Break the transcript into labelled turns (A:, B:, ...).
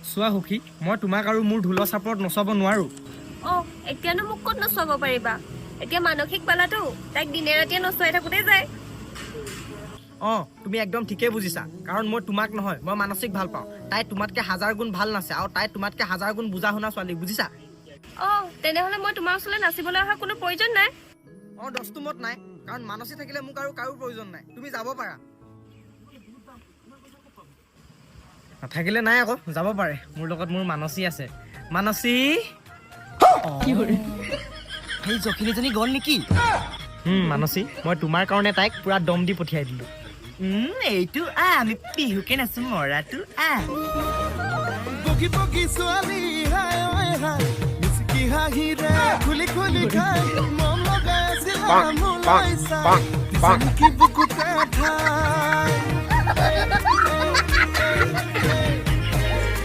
A: চোৱা সুখী, মই তোমাক আৰু মোৰ ঢোলৰ চাপৰত নচুৱাব নোৱাৰোঁ।
B: অ, এতিয়ানো মোক ক'ত নচুৱাব পাৰিবা? এতিয়া মানসীক পালাতো, তাইক দিনে ৰাতিয়ে নচুৱাই থাকোঁতে যায়।
A: অঁ, তুমি একদম ঠিকেই বুজিছা। কাৰণ মই তোমাক নহয়, মই মানসীক ভাল পাওঁ। তাই তোমাতকৈ হাজাৰ গুণ ভাল নাচে আৰু তাই তোমাতকৈ হাজাৰ গুণ বুজা শুনা ছোৱালী, বুজিছা?
B: অ, তেনেহ'লে মই তোমাৰ ওচৰলৈ নাচিবলৈ অহা কোনো প্ৰয়োজন নাই।
A: অঁ, দহটো মত নাই। কাৰণ মানসী থাকিলে মোক আৰু কাৰো প্ৰয়োজন নাই। তুমি যাব পাৰা। নাথাকিলে নাই আকৌ, যাব পাৰে। মোৰ লগত মোৰ মানসী আছে। মানসী!
C: সেই জখিনীজনী গ'ল নেকি?
A: মানসী, মই তোমাৰ কাৰণে তাইক পুৰা দম দি পঠিয়াই দিলোঁ।
C: এইটো আহ, আমি বিহুকে নাচো, মৰাটো আহ।
D: বগী বগী ছোৱালী, হায় ঐ হায়, মিচিকি হাঁহিৰে খুলি খুলি খাই মন লগাই আছিলা মোলৈ চাই, দিছা নেকি বুকুতে ঠাই?